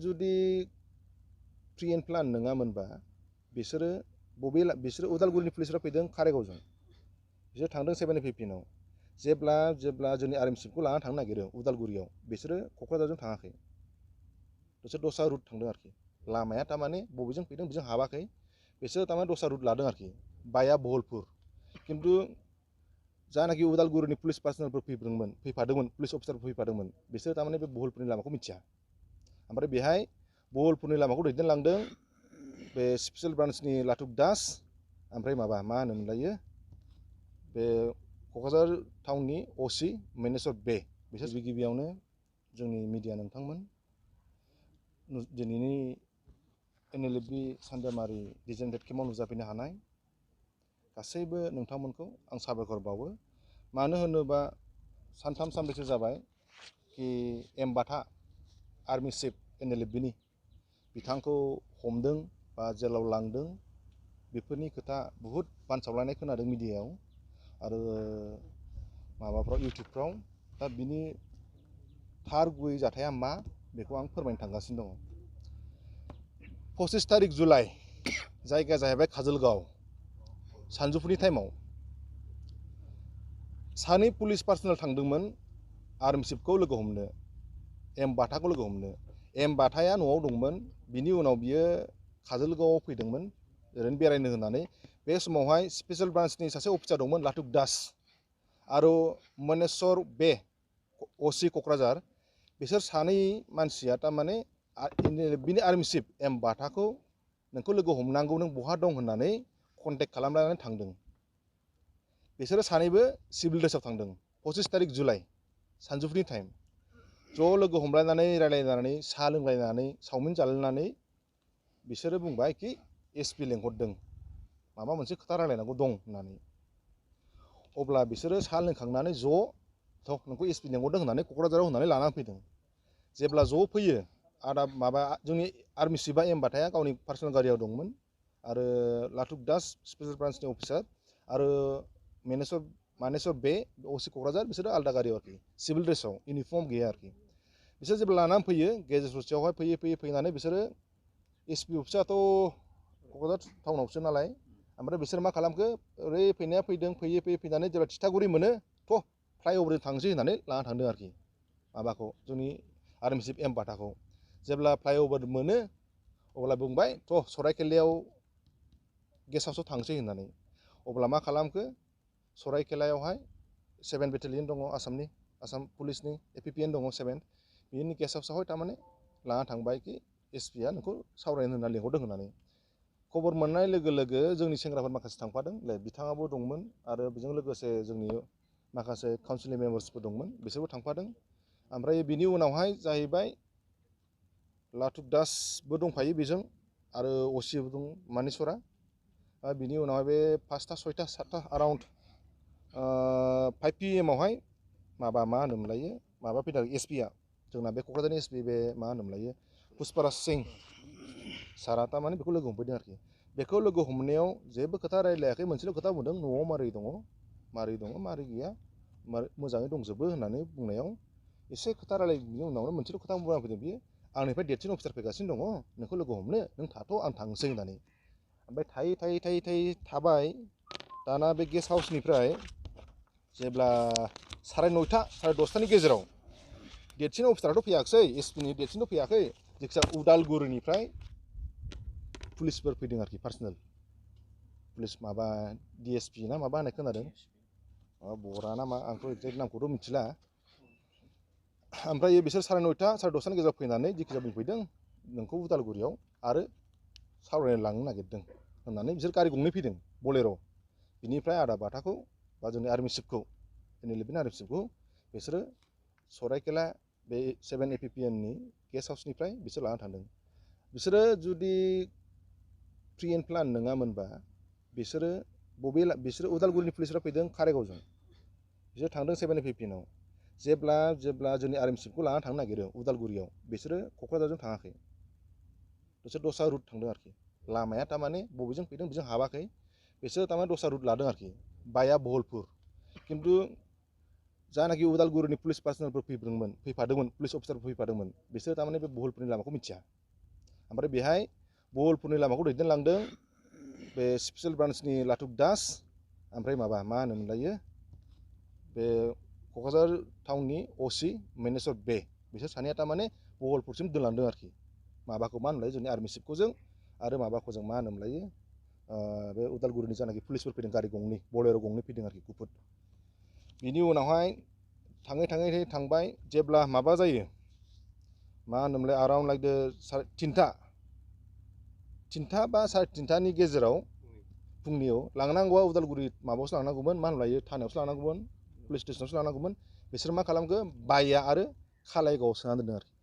जुदि free and plan नङामोनबा बिसोरो उदालगुरिनि पुलिसफ्रा फैदों कारागावजों, बिसोर थांदों 7-15 जेब्ला जोंनि आर्मिशिपखौ लाना थांनो नागिरो उदालगुरियाव, बिसोरो क'क्राझारजों थाङाखै, बिसोर दस्रा रुट थांदों आरोखि। लामाया थारमाने बबेजों फैदों बेजों हाबाखै, बिसोर थारमाने दस्रा रुट लादों आरोखि, बाया बहलपुर। खिन्थु जानाखि उदालगुरिनि पुलिस पार्सनेलफोर फैफादोंमोन पुलिस अफिसारफोर फैफादोंमोन, बिसोर थारमाने बे बहलपुरनि लामाखौ मिथिया। ओमफ्राय बेहाय बहलपुरनि लामाखौ दैदेनलांदों बे स्पेसियेल ब्रान्सनि लाटुक दास, ओमफ्राय मा होनोमोनलायो बे क'क्राझार टाउननि असि मेनेस्वर बे। बिसोर गिबियावनो जोंनि मिडिया नोंथांमोन, दिनैनि NLFB सानजामारि डिजेनरेट केम्पआव नुजाफैनो हानाय गासैबो नोंथांमोनखौ आं साबायखर बावो। मानो होनोबा सानथाम सानब्रैसो जाबाय कि एम बाथा आर्मि चिफ NLFBनि बिथांखौ हमदों बा जेलाव लांदों, बेफोरनि खोथा बुहुद बानसावलायनाय खोनादों मिडियायाव आरो माबाफ्राव इउटुबफ्राव। दा बिनि थार गुबै जाथाया मा बेखौ आं फोरमायनो थांगासिनो दङ। 25 तारिख जुलाइ, जायगाया जाहैबाय काजलगाव, सानजौफुनि टाइमाव सानै पुलिस पार्सनेल थांदोंमोन आर्मि चिफखौ लोगो हमनो, एम बाथाखौ लोगो हमनो। एम बाथाया न'आव दंमोन, बिनि उनाव बियो काजलगावआव फैदोंमोन ओरैनो बेरायनो होननानै। बे समावहाय स्पेसियेल ब्रान्सनि सासे अफिसार दंमोन लाटुक दास आरो मनेस्वर बे असि क'क्राझार, बिसोर सानै मानसिया थारमाने बिनि आर्मि चिफ एम बाथाखौ नोंखौ लोगो हमनांगौ, नों बहा दं होननानै कन्टेक्ट खालामनानै थांदों। बिसोरो सानैबो सिभिल ड्रेसाव थांदों। 25 तारिख जुलाइ सानजौफुनि टाइम, ज' लोगो हमलायनानै रायलायनानै साहा लोंलायनानै चावमिन जालायनानै बिसोरो बुंबाय कि SP लेंहरदों, माबा मोनसे खोथा रायलायनांगौ दं होननानै। अब्ला बिसोरो साहा लोंखांनानै ज' नोंखौ SP लेंहरदों होननानै क'क्राझाराव होननानै लानानै फैदों। जेब्ला ज' फैयो, जोंनि आर्मि चिफआ एम बाथाया गावनि पार्सनेल गारियाव दंमोन आरो लाटुक दास स्पेसियेल ब्रान्सनि अफिसार आरो मानेस्वर बे असि क'क्राझार, बिसोरो आलदा गारियाव आरोखि, सिभिल ड्रेसाव, इउनिफर्म गैया आरोखि। बिसोर जेब्ला लानानै फैयो, गेजेर ससेयावहाय फैयै फैनानै बिसोरो SP अफिसाथ' क'क्राझार टाउनावसो नालाय, ओमफ्राय बिसोर मा खालामखो, ओरै फैनाया फैनानै जेब्ला थिथागुरि मोनो, फ्लाइअभारजों थांसै होननानै लाना थांदों आरोखि माबाखौ, जोंनि आर्मि चिफ एम बाथाखौ। जेब्ला फ्लाइअभार मोनो अब्ला बुंबाय सराइकेलायाव गेस्ट हाउसआव थांसै होननानै। अब्ला मा खालामखो, सराइकेलायावहाय 7 बेटेलियन दङ आसाम पुलिसनि, APPN दङ 7, बिनि गेस्ट हाउसआवहाय थारमाने लाना थांबाय कि SPआ नोंखौ सावरायनो होनना लिंहरदों होननानै। खबर मोननाय लोगो लोगो जोंनि सेंग्राफोर माखासे थांफादों, बिथाङाबो दंमोन आरो बेजों लोगोसे जोंनि माखासे काउन्सिलनि मेम्बार्सफोर दंमोन, बिसोरबो थांफादों। ओमफ्राय बिनि उनावहाय जाहैबाय लाटुक दासबो दंफायो बेजों आरो असिबो दं मानेस्वरा। बिनि उनावहाय बे 5टा 6टा 7टा एराउन्ड 5 PM आवहाय मा होनोमोनलायो फैदों SPआ, जोंना बे क'क्राझारनि SP बे मा होनोमोनलायो पुष्पाराज सिं सारा, थारमाने बेखौ लोगो हमफैदों आरोखि। बेखौ लोगो हमनायाव जेबो खोथा रायलायाखै, मोनसेल' खोथा बुंदों, न'आव मारै दङ मारै गैया, मोजाङै दंजोबो होननानै बुंनायाव एसे खोथा रायलायनायनि उनावनो मोनसेल' खोथा बुंना फैदों बियो, आंनिफ्राय देरसिन अफिसार फैगासिनो दङ, नोंखौ लोगो हमनो, नों थाथ' आं थांसै होननानै। ओमफ्राय थायै थाबाय। दाना बे गेस्ट हाउसनिफ्राय जेब्ला 9:30 10:30नि गेजेराव, देरसिन अफिसाराथ' फैयाखिसै, SPनि देरसिनथ' फैयाखै, जायखिजाया उदालगुरिनिफ्राय पुलिसफोर फैदों आरोखि, पार्सनेल पुलिस DSP ना माबा होननाय खोनादों, बरा ना मा, आंथ' एक्जेक्ट नामखौथ' मिथिला। ओमफ्राय बिसोर 9:30 10:30नि गेजेराव फैनानै जिखिजाया बुंफैदों, नोंखौ उदालगुरियाव आरो सावरायनो लांनो नागिरदों होननानै बिसोर गारि गंनै फैदों, बलेर'। बिनिफ्राय आदा बाथाखौ बा जोंनि आर्मि चिफखौ, NLFBनि आर्मि चिफखौ बिसोरो सराइकेला बे 7 APPNनि गेस्ट हाउसनिफ्राय बिसोर लाना थांदों। बिसोरो जुदि फ्रि एन्ड प्लान नङामोनबा बिसोरो उदालगुरिनि पुलिसफ्रा फैदों कारागावजों, बिसोर थांदों 7 APPNआव। जेब्ला जोंनि आर्मि चिफखौ लाना थांनो नागिरो उदालगुरियाव, बिसोरो क'क्राझारजों थाङाखै, बिसोर दस्रा रुट थांदों आरोखि। लामाया थारमाने बबेजों फैदों बेजों हाबाखै, बिसोर थारमाने दस्रा रुट लादों आरोखि, बाया बहलपुर। खिन्थु जानाखि उदालगुरिनि पुलिस पार्सनेलफोर फैफादोंमोन पुलिस अफिसारफोर फैफादोंमोन बिसोर थारमाने बे बहलफुरनि लामाखौ मिथिया ओमफ्राय बेहाय बहलफुरनि लामाखौ दैदेनलांदों बे स्पेसियेल ब्रान्सनि लाथुक दास ओमफ्राय माबा मा होनोमोनलायो बे क'क्राझार टाउननि असि मेनेस्वर बे बिसोर सानैया थारमाने बहलफुरसिम दोनलांदों आरोखि माबाखौ मा होनोमोनलाय जोंनि आर्मि चिफखौजों आरो माबाखौजों मा होनोमोनलायो बे उदालगुरिनि जानाखि पुलिसफोर फैदों गारि गंनै बलेर' गंनै फैदों आरोखि गुफुर बिनि उनावहाय थाङै थांबाय जेब्ला माबा जायो मा होनोमोनलाय आराउन्ड लाइक थिनथा बा साराय थिनथानि गेजेराव फुंनियाव लांनांगौआ उदालगुरि माबायावसो लांनांगौमोन मा होनलायो थानायावसो लांनांगौमोन पुलिस स्टेसनावसो लांनांगौमोन बिसोर मा खालामखो बाया आरो खालायगावआव सोना दोनदों आरोखि